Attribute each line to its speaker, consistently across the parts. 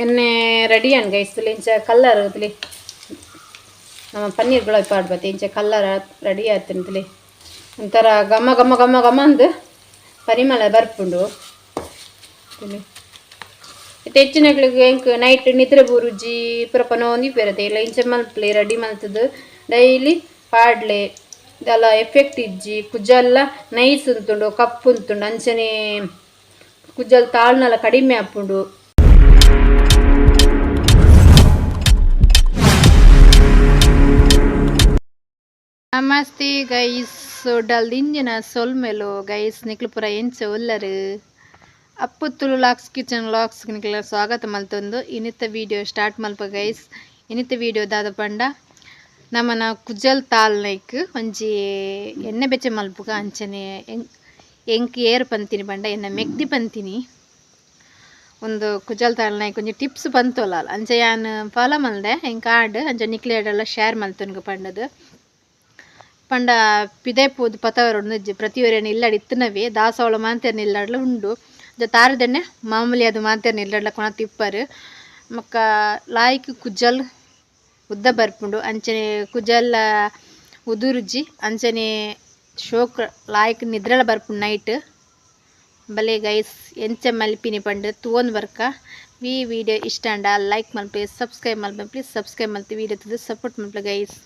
Speaker 1: ಎಣ್ಣೆ ರೆಡಿ ಅನ್ ಗೈಸ್. ಇಂಚ ಕಲ್ಲರ್ ತುಲಿ ನಮ್ಮ ಪನ್ನೀರ್ ಗುಲಾಬಿ ಪಾಡ್ಬತ್ತೆ. ಇಂಚ ಕಲ್ಲರ್ ರೆಡಿ ಆತಂತಲಿ, ಒಂಥರ ಘಮ ಘಮ ಘಮ ಘಮ ಅಂದು ಪರಿಮಳ ಬರ್ಪುಂಡು ತುಲಿ. ಇತ್ತೆ ಹೆಚ್ಚಿನಕ್ಲೆಗ್ ಎಂಕ್ ನೈಟ್ ನಿದ್ರೆ ಬೂರುಜಿ, ಪೂರ ಪನೊಂದು ಇಪ್ಪೆರತೆ ಇಲ್ಲ. ಇಂಚ ಮಲ್ಪಲೆ, ರೆಡಿ ಮಲ್ತದು ಡೈಲಿ ಪಾಡ್ಲೆ. ದಾಲ ಎಫೆಕ್ಟ್ ಇಜ್ಜಿ. ಕುಜಲ್ಲ ನೈಸ್ ಉಂತುಂಡು, ಕಪ್ಪು ಉಂತುಂಡು. ಅಂಚನೆ ಕುಜಲ್ ತಾಳ್ನಲ ಕಡಿಮೆ ಆಪುಂಡು. ನಮಸ್ತೆ ಗೈಸ್, ಡಲ್ ದಿಂಜಿನ ಸೊಲ್ಮೆಲು. ಗೈಸ್, ನಿಕ್ಲು ಪೂರ ಎಂಚ ಉಲ್ಲರು? ಅಪ್ಪು ತುಳು LOX kitchen LOX ನಿಕ್ಲ ಸ್ವಾಗತ ಮಲ್ತೊಂದು ಇನ್ನಿತ್ತ ವಿಡಿಯೋ ಸ್ಟಾರ್ಟ್ ಮಲ್ಪ. ಗೈಸ್, ಇನ್ನಿತ್ತ ವಿಡಿಯೋ ದಾದ ಪಂಡ, ನಮನ ಕುಜಲ್ ತಾಲ್ನೈಕ್ ಒಂಜಿ ಎಣ್ಣೆ ಬೆಚ್ಚ ಮಲ್ಪುಗ. ಅಂಚನೆ ಎಂಕ್ ಏರ್ ಪಂತಿನಿ ಪಂಡ, ಎನ್ನ ಮೆಗ್ದಿ ಪಂತಿನಿ, ಒಂದು ಕುಜಲ್ ತಾಲ್ನೈಕ್ ಒಂಜಿ ಟಿಪ್ಸ್ ಪಂತೊಲಾಲ್. ಅಂಚ ಯಾನ್ ಫಾಲೋ ಮಲ್ದೆ ಎಂಕ್ ಆಡ್. ಅಂಚ ನಿಕ್ಲೆಡೆಲ್ಲ ಶೇರ್ ಮಲ್ತೊನ್ಗ ಪಂಡದು. ಪಂಡ ಪಿದೈ ಪೋದು ಪತವರೊಂದು ಪ್ರತಿಯೊರಿಯನ ಇಲ್ಲಡ್ ಇತ್ತನವೇ ದಾಸವಾಳ ಮಾಂತೆರ್ನ ಇಲ್ಲಡ್ಲ ಉಂಡು. ತಾರದೆಣ್ಣೆ ಮಾಮೂಲಿ ಅದು ಮಾಂತೆರ್ನ ಇಲ್ಲಡ್ಲ ಕೊನತ್ ಇಪ್ಪರು. ಬೊಕ್ಕ ಲಾಯ್ಕ್ ಕುಜಲ್ ಉದ್ದ ಬರ್ಪುಂಡು. ಅಂಚನೆ ಕುಜಲ್ ಉದುರುಜಿ. ಅಂಚನೆ ಶೋಕ್ ಲಾಯ್ಕ್ ನಿದ್ರೆಲ ಬರ್ಪುಂಡು ನೈಟ್. ಬಲೆ ಗೈಸ್, ಎಂಚ ಮಲ್ಪಿನಿ ಪಂಡ ತೂವೊಂದು ಬರ್ಕ. ಈ ವಿಡಿಯೋ ಇಷ್ಟ ಆಂಡ ಲೈಕ್ ಮಲ್ಪೆ, ಸಬ್ಸ್ಕ್ರೈಬ್ ಮಲ್ಪೆ. ಪ್ಲೀಸ್ ಸಬ್ಸ್ಕ್ರೈಬ್ ಮಲ್ತಿ ವಿಡಿಯೋ ತೂದು ಸಪೋರ್ಟ್ ಮಲ್ಪೆ ಗೈಸ್.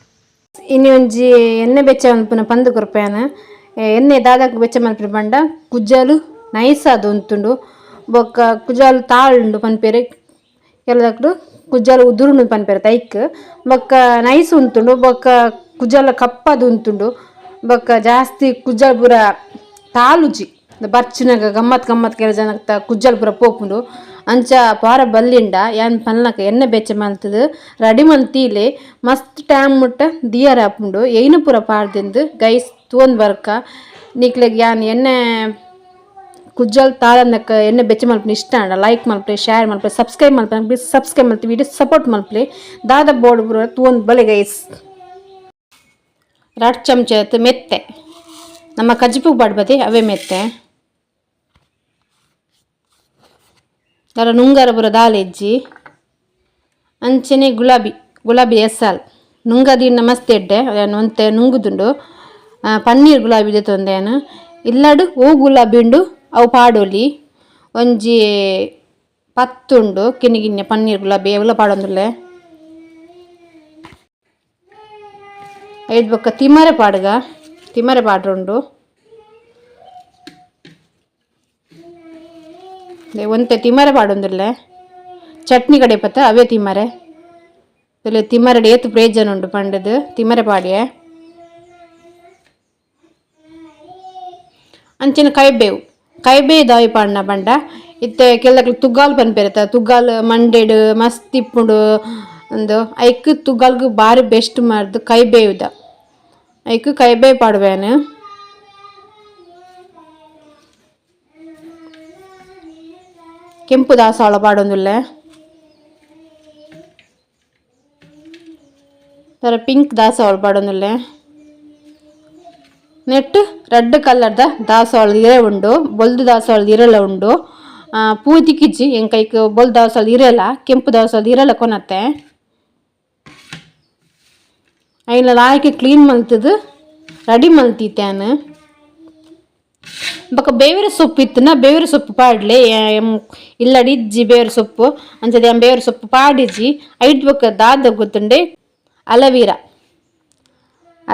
Speaker 1: ಇನಿ ಒಂಜಿ ಎಣ್ಣೆ ಬೆಚ್ಚ ಮಲ್ಪುನ ಪಂದ್ ಕೊರ್ಪೆಯಾನ. ಎಣ್ಣೆ ದಾದಕ್ ಬೆಚ್ಚ ಮಲ್ಪುನ ಪಂಡ, ಕುಜಲು ನೈಸ್ ಆದ್ ಉಂತುಂಡು. ಬೊಕ್ಕ ಕುಜಲ್ ತಾಳುಂಡು ಪನ್ಪೆರ್. ಕೆಲದಕ್ಲು ಕುಜಲ್ ಉದುರುಂಡು ಪನ್ಪೆರ್ ತೈಕ್. ಬೊಕ್ಕ ನೈಸ್ ಉಂತುಂಡು. ಬೊಕ್ಕ ಕುಜಲ್ ಕಪ್ಪದು ಉಂತುಂಡು. ಬೊಕ್ಕ ಜಾಸ್ತಿ ಕುಜಲ್ ಪೂರ ತಾಲುಜಿ. ಬರ್ಚಿನಾಗ ಗಮ್ಮತ್ ಗಮ್ಮತ್ ಕೆಲ ಜನಕ್ತ ಕುಜಲ್ ಪೂರ ಪೋಪುಂಡು. ಅಂಚ ಪಾರ ಬಲ್ಲಿಂಡ ಯಾನ್ ಪನ್ಲಕ ಎಣ್ಣೆ ಬೆಚ್ಚ ಮಲ್ತುದು ರೆಡಿ ಮಲ್ತೀಲೆ, ಮಸ್ತ್ ಟೈಮ್ ಮುಟ್ಟ ದಿಯರ ಆಪುಂಡು. ಎಯ್ನ್ ಪೂರ ಪಾಡ್ದೆಂದು ಗೈಸ್ ತೂವೊಂದು ಬರ್ಕ. ನಿಕ್ಲೆಗ್ ಯಾನ್ ಎಣ್ಣೆ ಕುಜ್ಜಲ್ ತಾಳಂದಕ್ಕ ಎಣ್ಣೆ ಬೆಚ್ಚ ಮಲ್ಪುನ ಇಷ್ಟ ಆಂಡ ಲೈಕ್ ಮಲ್ಪಲೆ, ಶೇರ್ ಮಲ್ಪಲೆ, ಸಬ್ಸ್ಕ್ರೈಬ್ ಮಲ್ಪಲೆ. ಪ್ಲೀಸ್ ಸಬ್ಸ್ಕ್ರೈಬ್ ಮಲ್ತಿ ವಿಡಿಯೋ ಸಪೋರ್ಟ್ ಮಲ್ಪಲೆ. ದಾದ ಬೋರ್ಡ್ ಪೂರ ತೂವೊಂದು ಬಲೆ ಗೈಸ್. ರಡ್ಡ್ ಚಮಚ ಮೆತ್ತೆ, ನಮ್ಮ ಕಜಿಪುಗ್ ಪಾಡ್ಬತಿ ಅವೇ ಮೆತ್ತೆ. ದಾಲ ನುಂಗರ ಪೂರ ದಾಲ ಇಜ್ಜಿ. ಅಂಚನೆ ಗುಲಾಬಿ, ಗುಲಾಬಿ ಎಸ್ಸಾಲ್ ನುಂಗ ದೀಡ್ನ ಮಸ್ತ್ ಎಡ್ಡೆ. ಯಾನ್ ಒಂತೆ ನುಂಗುದುಂಡು. ಪನ್ನೀರ್ ಗುಲಾಬಿ ದೆತೊಂದೆ ಯಾನ್. ಇಲ್ಲಡ್ ಒವು ಗುಲಾಬಿ ಉಂಡು ಅವು ಪಾಡೊಲಿ. ಒಂಜಿ ಪತ್ತ್ ಉಂಡು ಕಿನ್ನಿ ಕಿನ್ನಿ ಪನ್ನೀರ್ ಗುಲಾಬಿ, ಅವುಲ ಪಾಡೊಂದುಲ್ಲೆ. ಐದ್ ಬೊಕ್ಕ ತಿಮರೆ ಪಾಡ್ಗ, ತಿಮರೆ ಪಾಡ್ರುಂಡು. ಒಂತೆ ತಿಮರೆ ಪಾಡೊಂದುಲ್ಲೆ. ಚಟ್ನಿ ಕಡೆಪತ್ತ ಅವೇ ತಿಮರೆ. ತಿಮರೆಡ್ ಏತ್ ಪ್ರಯೋಜನ ಉಂಡು ಪಂಡದು ತಿಮರೆ ಪಾಡ್ಯೆ. ಅಂಚಿನ ಕೈಬೇವು. ಕೈಬೇವು ದಾಯಿ ಪಾಡ್ನ ಪಂಡ, ಇತ್ತೆ ಕೆಲದಕ್ಲು ತುಗಾಲ್ ಪನ್ಪೆರತ, ತುಗಾಲ್ ಮಂಡೆಡ್ ಮಸ್ತ್ ಇಪ್ಪುಂಡು ಅಂದು. ಐಕ್ ತುಗಾಲ್ಗ್ ಬಾರಿ ಬೆಸ್ಟ್ ಮರ್ದ್ ಕೈಬೇವುದ. ಐಕ್ ಕೈಬೇವು ಪಾಡುವೆನ್. ಕೆಂಪು ದಾಸವಾಳ ಪಾಡೊಂದುಲ್ಲೆ. ಪಿಂಕ್ ದಾಸವಾಳ ಪಾಡೊಂದುಲ್ಲೆ. ನೆಟ್ ರೆಡ್ ಕಲರ್ದ ದಾಸವಾಳದ ಇರೆ ಉಂಡು, ಬೊಲ್ದು ದಾಸವಾಳದ ಇರೆಲ ಉಂಡು. ಪೂ ತಿಕ್ಕಿಜ್ಜಿ ಎಂಕ್. ಐಕ್ ಬೊಲ್ದು ದಾಸವಾಳದ ಇರೆಲ ಕೆಂಪು ದಾಸವಾಳದ ಇರೆಲ ಕೊನತ್ತೆ. ಐನ್ ಲಾಯ್ಕ್ ಕ್ಲೀನ್ ಮಲ್ತುದು ರೆಡಿ ಮಲ್ತಿತ್ತೇನು. ಬೊಕ ಬೇವಿನ ಸೊಪ್ಪು ಇತ್ತುನ ಬೇವಿನ ಸೊಪ್ಪು ಪಾಡ್ಲೆ. ಇಲ್ಲಡ್ ಇಜ್ಜಿ ಬೇವಿನ ಸೊಪ್ಪು. ಅಂಚದ ಯಾನ್ ಬೇವಿನ ಸೊಪ್ಪು ಪಾಡಿಜಿ. ಐಟ್ ಬೊಕ ದಾದ ಗೊತ್ತುಂಡೆ, aloe vera.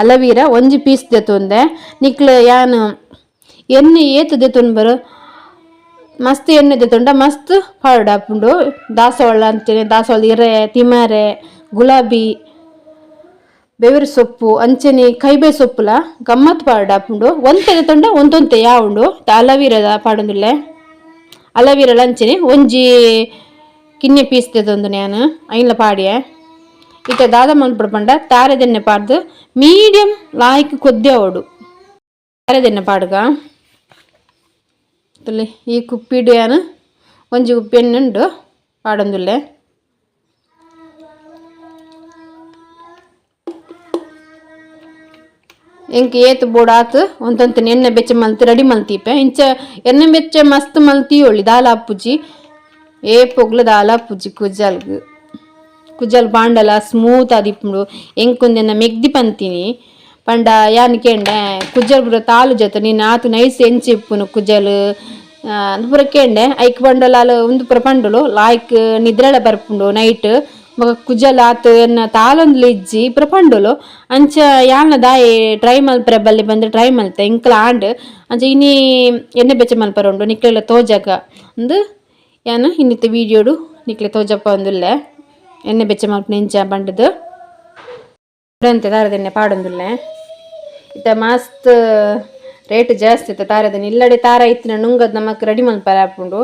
Speaker 1: Aloe vera ಒಂಜಿ ಪೀಸ್ ದೆತೊಂದೆ. ನಿಕ್ಲ್ ಯಾನ್ ಎಣ್ಣೆ ಏತ್ ದೆತೊನ್ಬರ್, ಮಸ್ತ್ ಎಣ್ಣೆ ದೆತೊಂಡ ಮಸ್ತ್ ಪಾಡೊಡಾಪುಂಡು. ದಾಸವಾಳ ಅಂಚನೆ ದಾಸವಾಳದ ಇರೆ, ತಿಮರೆ, ಗುಲಾಬಿ, ಬೇವಿನ ಸೊಪ್ಪು, ಅಂಚನೆ ಕೈಬೇ ಸೊಪ್ಪುಲ ಗಮ್ಮತ್ ಪಾಡೊಡಾಪುಂಡು. ಒಂತೆ ದೆತೊಂಡ ಒಂತೊಂತೆ ಯಾವುಂಡು. ಅಲವೀರದ ಪಾಡೊಂದುಲ್ಲೆ. ಅಲವೀರಲ ಅಂಚನೆ ಒಂಜಿ ಕಿನ್ಯ ಪೀಸ್ ದೆತೊಂದು ಯಾನ್ ಐನ್ಲ ಪಾಡ್ಯೆ. ಇತ್ತೆ ದಾದ ಮನ್ಪೊಡು ಪಂಡ, ತಾರೆದೆಣ್ಣೆ ಪಾಡ್ದು ಮೀಡಿಯಂ ಲಾಯ್ಕ್ ಕೊದ್ದಿಯವೊಡು. ತಾರೆದೆಣ್ಣೆ ಪಾಡ್ಗ. ತೂಲೆ, ಈ ಕುಪ್ಪಿಡ್ ಯಾನ್ ಒಂಜಿ ಕುಪ್ಪಿ ಎಣ್ಣೆ ಉಂಡು, ಪಾಡೊಂದುಲ್ಲೆ. ಎಂಕ್ ಏತ್ ಬೋಡಾತ್ ಒಂತೊಂತೆ ಎಣ್ಣೆ ಬೆಚ್ಚ ಮಲ್ತ್ ರೆಡಿ ಮಲ್ತಿಪೆ. ಇಂಚ ಎಣ್ಣೆ ಬೆಚ್ಚ ಮಸ್ತ್ ಮಲ್ತಿಯೊಳಿ, ದಾಲ ಆಪುಜಿ. ಏ ಪೊಗ್ಲು ದಾಲ ಪುಜಿ ಕುಜಲ್ಗ್ ಕುಜಲ್ ಬಾಂಡಲ ಸ್ಮೂತ್ ಆದಿಪ್ಪುಂಡು ಎಂಕೊಂದೆನ ಮೆಗ್ದಿ ಪಂತೀನಿ ಪಂಡ ಯಾನ್ ಕೇಂಡೆ ಕುಜಲ್ ಪೂರ ತಾಲು ಜೊತೆ ನೀನು ಆತು ನೈಸ್ ಎಂಚಿ ಇಪ್ಪುನು ಕುಜಲ್ ಅಂದ್ ಪೂರ ಕೇಂಡೆ ಐಕ್ ಪಂಡಲ ಅಲ್ ಉಂದು ಪೂರ ಪಂಡಲು ಲಾಯ್ಕ್ ನಿದ್ರೆಲ ಬರ್ಪುಂಡು ನೈಟ್ ಬೊಕ ಕುಜಲ್ ಆತು ಎನ್ನ ತಾಲೊಂದುಲ ಇಜ್ಜಿ ಪೂರ ಪಂಡಲು ಅಂಚ ಯಾನ್ ದಾಯೆ ಟ್ರೈ ಮಲ್ಪರೆ ಬಲ್ಲಿ ಬಂದು ಟ್ರೈ ಮಲ್ತೆ ಎಂಕ್ಲ ಆಂಡ್ ಅಂಚ ಇನಿ ಎಣ್ಣೆ ಬೆಚ್ಚ ಮಲ್ಪರೆ ಉಂಡು ನಿಕ್ಲೆಲ ತೋಜಗ ಅಂದ್ ಯಾನ್ ಇನ್ನಿತ್ತ ವೀಡಿಯೋಡು ನಿಕ್ಲೆ ತೋಜಪ್ಪ ಒಂದುಲ್ಲೆ ಎಣ್ಣೆ ಬೆಚ್ಚ ಮಲ್ಪುನ ಇಂಚ ಪಂಡುದು ಅಂತೆ ತಾರದೆಣ್ಣೆ ಪಾಡೊಂದುಲ್ಲೆ ಇತ್ತೆ ಮಸ್ತ್ ರೇಟ್ ಜಾಸ್ತಿ ಇತ್ತು ತಾರದೆಣ್ಣೆ ಇಲ್ಲಡೆ ತಾರ ಇತ್ತಿನ ನುಂಗದ್ ನಮಕ್ ರೆಡಿ ಮಲ್ಪರೆ ಆಪುಂಡು.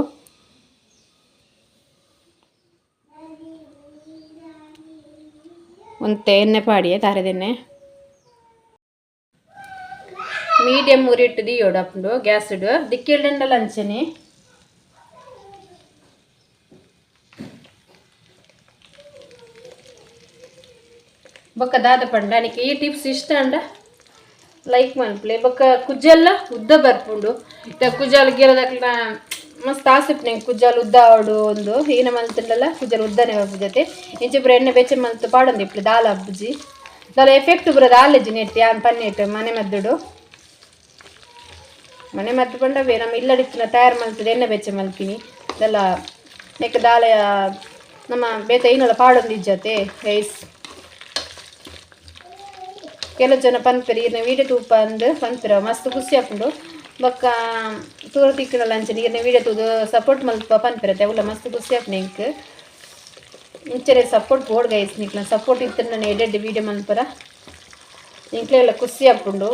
Speaker 1: ಒಂತೆ ಎಣ್ಣೆ ಪಾಡಿಯೆ ತಾರದೆಣ್ಣೆ ಮೀಡಿಯಂ ಉರಿಟ್ಟು ದಿಯೋಡು ಆಪುಂಡು ಗ್ಯಾಸ್ಡ್ ದಿಕ್ಕಿಲ್ಡಂಡಲ ಅಂಚನೆ. ಬೊಕ್ಕ ದಾದ ಪಂಡ ನಿಕ್ ಈ ಟಿಪ್ಸ್ ಇಷ್ಟ ಅಂಡ ಲೈಕ್ ಮನ್ಪುಲೆ. ಬೊಕ್ಕ ಕುಜ್ಜೆಲ್ಲ ಉದ್ದ ಬರ್ಪುಂಡು. ಇತ್ತೆ ಕುಜಲ್ ಗಿರದಕ್ಲ ಮಸ್ತ್ ಆಸೆ ಇಪ್ಪುಂಡು ಕುಜಲ್ ಉದ್ದ ಆವೊಡು ಒಂದು ಈನ ಮಲ್ತುಂಡಲ ಕುಜಲ್ ಉದ್ದನೆ ಬರ್ಪುಜತೆ ಜೊತೆ ಇಂಚ ಪೂರ ಎಣ್ಣೆ ಬೆಚ್ಚ ಮಲ್ತ್ ಪಾಡೊಂದು ಇಪ್ಪುಲೆ ದಾಲ ಅಬ್ಬುಜಿ ದಾಲ ಎಫೆಕ್ಟ್ ಪೂರ ದಾಲ ನೆಟ್ ಯಾನ್ ಪನ್ನೇಟ್ ಮನೆ ಮದ್ದುಡು ಮನೆ ಮದ್ದು ಪಂಡವೇ ನಮ್ಮ ಇಲ್ಲಡಿತ್ತಿನ ತಯಾರು ಮಲ್ತದ ಎಣ್ಣೆ ಬೆಚ್ಚ ಮಲ್ಪಿನಿ ದಾಲ ನೆಕ್ ದಾಲ ನಮ್ಮ ಬೇತೆ ಐನಲ ಪಾಡೊಂದು ಇಜ್ಜತೆ ಗೈಸ್. ಕೆಲವು ಜನ ಪನ್ಪೆರ್ ಈರ್ನ ವೀಡಿಯೋ ತೂಪ ಅಂದ್ ಪನ್ಪೆರ್ ಮಸ್ತ್ ಖುಷಿ ಆಪುಂಡು. ಬೊಕ್ಕ ತೂರ ತಿಕ್ಕುನಲ ಅಂಚನೆ ಈರ್ನ ವೀಡಿಯೋ ತೂದು ಸಪೋರ್ಟ್ ಮಲ್ಪ ಪನ್ಪೆರ್ ಅವುಲ ಮಸ್ತ್ ಖುಷಿ ಆಪುಂಡು ಎಂಕ್. ಇಂಚನೆ ಸಪೋರ್ಟ್ ಬೋಡು ಗೈಸ್ ನಿಕ್ಲೆನ ಸಪೋರ್ಟ್ ಇತ್ತ್ಂಡ ಎಡ್ಡೆ ವೀಡಿಯೋ ಮನ್ಪರ ಎಂಕ್ಲೆಗ್ಲ ಖುಷಿ ಆಪುಂಡು.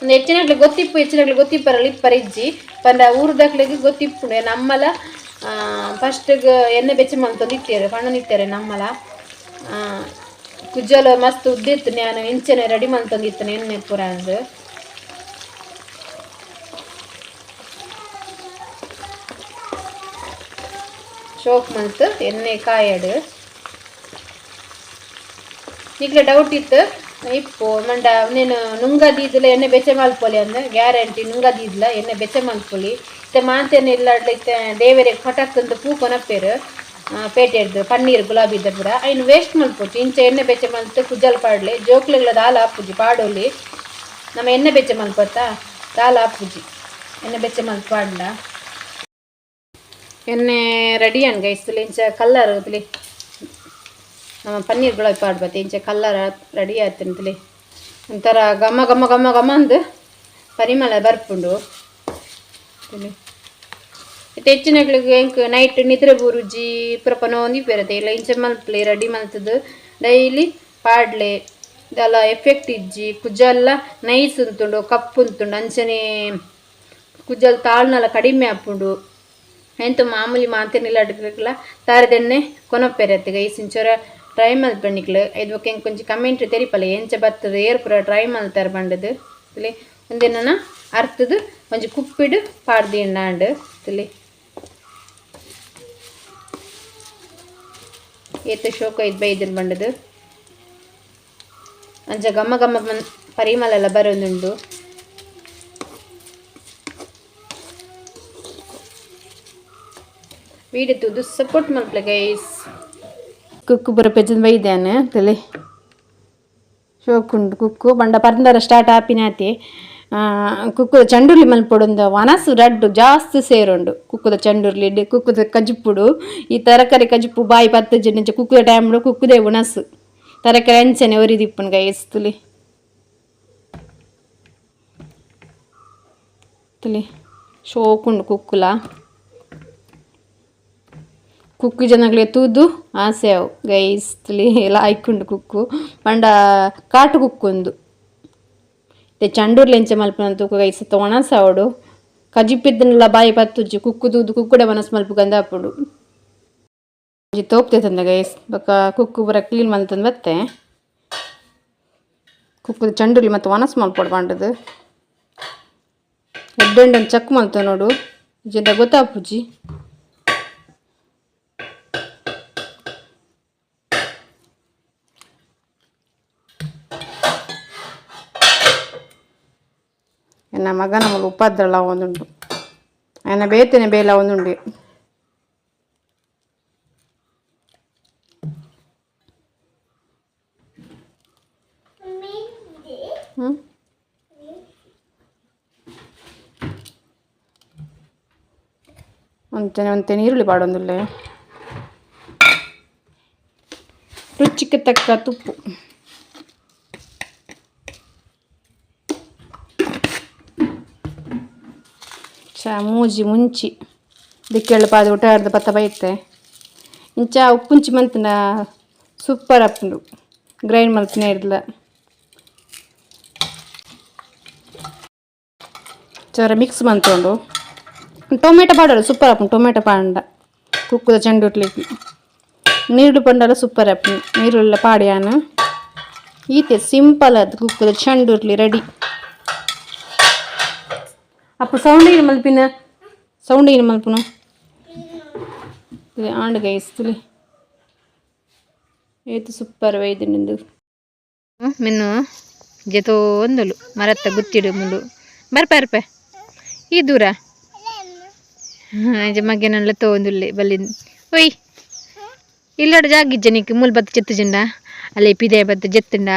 Speaker 1: ಒಂದು ಹೆಚ್ಚಿನಕ್ಲೆ ಗೊತ್ತಿಪ್ಪು ಹೆಚ್ಚಿನಕ್ಲೆ ಗೊತ್ತಿಪ್ಪರಲ್ಲ ಇಪ್ಪರ ಇಜ್ಜಿ ಪಂಡ ಊರುದಕ್ಲೆಗ್ ಗೊತ್ತಿಪ್ಪುಂಡು. ನಮ್ಮಲ ಫಸ್ಟ್ಗ್ ಎಣ್ಣೆ ಬೆಚ್ಚ ಮಲ್ತೊಂದು ಇತ್ತೆರ್ ಪಂಡೊಂದಿತ್ತೆರ್ ನಮ್ಮಲ ಕುಜಲ್ ಮಸ್ತ್ ಉದ್ದ ಇತ್ತು ನಾನು ಇಂಚನೆ ರೆಡಿ ಮಲ್ತೊಂದಿತ್ತನೆ ಎಣ್ಣೆ ಪೂರ ಅಂದ್. ಶೋಕ್ ಮಲ್ತ್ ಎಣ್ಣೆ ಕಾಯಡ್. ನಿಕ್ಲೆ ಡೌಟ್ ಇತ್ತು ಇಪ್ಪು ಮಂಡ ನೀನು ನುಂಗದೀದ್ಲ ಎಣ್ಣೆ ಬೆಚ್ಚ ಮಲ್ಪೊಲಿ ಅಂದ್ ಗ್ಯಾರಂಟಿ ನುಂಗದೀದ್ಲ ಎಣ್ಣೆ ಬೆಚ್ಚ ಮಲ್ಪೊಲಿ. ಇತ್ತೆ ಮಾಂತೆನೆ ಇಲ್ಲಡ್ಲ ಇತ್ತೆ ದೇವೆರೆಗ್ ಪಟಕ್ ಅಂದ್ ಪೂ ಕೊನಪೆರ್ ಪೇಟೆಡ್ದ್ ಪನ್ನೀರ್ ಗುಲಾಬಿದ ಪೂರ ಐನ್ ವೇಸ್ಟ್ ಮಲ್ಪೊಚ್ಚಿ ಇಂಚ ಎಣ್ಣೆ ಬೆಚ್ಚ ಮಲ್ತ್ ಕುಜಲ್ ಪಾಡ್ಲೆ ಜೋಕ್ಲೆಗ್ಲ ದಾಲ ಆಪುಜಿ ಪಾಡೊಲಿ. ನಮ ಎಣ್ಣೆ ಬೆಚ್ಚ ಮಲ್ಪತ್ತ ದಾಲ ಆಪುಜಿ ಎಣ್ಣೆ ಬೆಚ್ಚ ಮಲ್ತ್ ಪಾಡ್ಂಡ. ಎಣ್ಣೆ ರೆಡಿ ಆಂಡ್ ಗೈಸ್ ಇಂಚ ಕಲ್ಲರ್ ತೂಲೆ ನಮ್ಮ ಪನ್ನೀರ್ ಗುಲಾಬಿ ಪಾಡ್ಬತ್ತೆ ಇಂಚ ಕಲ್ಲರ್ ರೆಡಿ ಆತುಂಡು ಒಂಥರ ಘಮ ಘಮ ಘಮ ಘಮ ಅಂದ್ ಪರಿಮಳ ಬರ್ಪುಂಡು. ಇತ್ತೆ ಹೆಚ್ಚಿನಕ್ಲೆಗ್ ಎಂಕ್ ನೈಟ್ ನಿದ್ರೆ ಬೂರುಜಿ ಪೂರ ಪನೊಂದು ಇಪ್ಪೆರತೆ ಇಲ್ಲ ಇಂಚ ಮಲ್ಪುಲೆ ರೆಡಿ ಮಲ್ತುದು ಡೈಲಿ ಪಾಡ್ಲೆ ದಾಲ ಎಫೆಕ್ಟ್ ಇಜ್ಜಿ ಕುಜಲ್ಲ ನೈಸ್ ಉಂತುಂಡು ಕಪ್ಪು ಉಂತುಂಡು ಅಂಚನೆ ಕುಜಲ್ ತಾಳ್ನಲ ಕಡಿಮೆ ಆಪುಂಡು. ಎಂತ ಮಾಮೂಲಿ ಮಾತೆರ್ನಿಲ ಅಡ್ಕಲ ತಾರದೆಣ್ಣೆ ಕೊನೊಪೆರತ್ತೆ ಗೈಸ್. ಇಂಚೊರ ಟ್ರೈ ಮಲ್ಪೆ ನಿಕ್ಲು ಐದು ಬೊಕ ಎಂಕ್ ಒಂಜಿ ಕಮೆಂಟ್ ತೆರಿಪಲೆ ಎಂಚ ಬತ್ತುದು ಏರ್ ಪೂರ ಟ್ರೈ ಮಲ್ತಾರ್ ಪಂಡುದು. ತೂಲೆ ಉಂದೆನನ ಅರ್ತುದು ಒಂಜಿ ಕುಪ್ಪಿಡ್ ಪಾಡ್ದೀಂಡಾಂಡ್ ತೂಲೆ ಏತ್ ಶೋಕ ಐತ್ ಬೈದಿನ ಪಂಡುದು ಅಂಚ ಘಮ ಘಮ ಪರಿಮಳ ಬರೊಂದುಂಡು. ವೀಡಿಯೋ ತೂದು ಸಪೋರ್ಟ್ ಮಲ್ಪುಲೆ ಗೈಸ್. ಕುಕ್ಕು ಪೂರ ಪೆಜ್ಜೊಂದು ಬೈದ್ಯಾನ್ ತೂಲೆ ಶೋಕುಂಡು ಕುಕ್ಕು ಪಂಡ ಪರ್ಂದರ ಸ್ಟಾರ್ಟ್ ಆಪಿನಾತೆ ಕುಕ್ಕುದ ಚಂಡುರ್ಲಿ ಮಲ್ಪೊಡುಂದು ವನಸು ರಡ್ಡು ಜಾಸ್ತಿ ಸೇರುಂಡು. ಕುಕ್ಕುದ ಚಂಡುರ್ಲಿ ಕುಕ್ಕುದ ಕಜಿಪುಡು ಈ ತರಕಾರಿ ಕಜಿಪು ಬಾಯಿ ಪತ್ತುಜಿ ಇಂಚ ಕುಕ್ಕುದ ಟೈಮ್ಡು ಕುಕ್ಕುದೇ ಉಣಸು ತರಕಾರಿ ಅಂಚನೆ ಒರಿದಿಪ್ಪುಂಡು ಗೈಸ್. ತೂಲೆ ತೂಲೆ ಶೋಕುಂಡು ಕುಕ್ಕುಲ ಕುಕ್ಕು ಜನಕ್ಲೆ ತೂದು ಆಸೆ ಅವು ಗೈಸ್. ತೂಲೆ ಲಾಯ್ಕುಂಡು ಕುಕ್ಕು ಪಂಡ ಕಾಟು ಕುಕ್ಕು ಉಂದು. ಇತ್ತೆ ಚಂಡೂರ್ಲಿ ಎಂಚ ಮಲ್ಪುನ ತೂಕ ಗೈಸ್ ಒಣಸ್ ಆವೊಡು ಕಜಿಪು ಬಾಯಿ ಪತ್ತುಜಿ ಕುಕ್ಕು ತೂದು ಕುಕ್ಕುಡೆ ವನಸ್ ಮಲ್ಪುಗಂದ ಆಪುಂಡು. ಒಂಜಿ ತೋಪ್ ತಂದ ಗೈಸ್ ಬೊಕ ಕುಕ್ಕು ಪೂರ ಕ್ಲೀನ್ ಮಲ್ತೊಂದು ಬತ್ತೆ. ಕುಕ್ಕುದ ಚಂಡುರ್ಲಿ ಮತ್ತು ವನಸ್ ಮಲ್ಪೊಡು ಪಂಡುದು ಎಡ್ಡೆ ಚೆಕ್ ಮಲ್ತ ನೋಡು ಇಜ್ಜಿಂಡ ಗೊತ್ತಾಪುಜಿ. ಎನ್ನ ಮಗನ ಮೂಲು ಉಪದ್ರಲ ಆವೊಂದುಂಡು ಆಯನ ಬೇತೆನೆ ಬೇಲೆ ಆವೊಂದುಂಡು. ಹ್ಞೂ ಒಂತೆ ಒಂತೆ ನೀರುಳ್ಳಿ ಪಾಡೊಂದುಲ್ಲೆ. ರುಚಿಗೆ ತಕ್ಕ ತುಪ್ಪು. ಚ ಮೂಜಿ ಮುಂಚಿ ದಿಕ್ಕೆಳ್ಳು ಪಾದ ಊಟ ಅರ್ಧ ಪತ್ತ ಬೈತೆ. ಇಂಚ ಉಪ್ಪುಂಚಿ ಮಂತನ ಸೂಪರ್ ಆಪುಂಡು. ಗ್ರೈಂಡ್ ಮಲ್ಪುನ ಇರ್ಲ ಚರ ಮಿಕ್ಸ್ ಮಂತೊಂಡು ಟೊಮೆಟೊ ಪಾಡೋಡು ಸೂಪರ್ ಆಪುಂಡು. ಟೊಮೆಟೊ ಪಾಂಡ ಕುಕ್ಕುದ ಚೆಂಡುಟ್ಲಿಕ್ಕೆ ನೀರುಳ್ಳಿ ಪಂಡಲ ಸೂಪರ್ ಆಪುಂಡು. ನೀರುಳ್ಳಿ ಪಾಡ್ಯಾನ ಈತೆ ಸಿಂಪಲ್ ಅದು ಕುಕ್ಕುದ ಚೆಂಡುರ್ಲಿ ರೆಡಿ. ಅಪ್ಪು ಸೌಂಡ್ ಏನು ಮಲ್ಪಿನ, ಸೌಂಡ್ ಏನು ಮಲ್ಪುನು ಆಂಡ್ ಗೈಸ್ ತುಲಿ ಏತು ಸೂಪರ್ ವೈದ್ಯನಿಂದು. ಮಿನ್ನು ಜೆತೋಂದುಲು ಮರತ್ತ ಗುತ್ತಿಡು ಮುಲು ಬರ್ಪ ಬರ್ಪೆ ಈ ದೂರ ಮಗೆ ತೋಂದುಲ್ಲೆ ಬಲ್ಲಿ. ಒಯ್ ಇಲ್ಲಡ ಜಾಗಿಜ್ಜ ನಿಕ್ ಮೂಲು ಬತ್ತ ಜೆತ್ತು ಜಿಂಡ ಅಲ್ಲೇ ಪಿದಾಯಿ ಬತ್ತ ಜೆತ್ತುಂಡ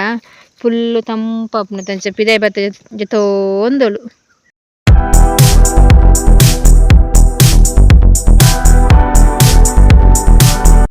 Speaker 1: ಫುಲ್ಲು ತಂಪಾಪುಂಡು. ತಂಚ ಪಿದಾಯಿ ಬತ್ತ ಜೆತೋಂದೊಲು.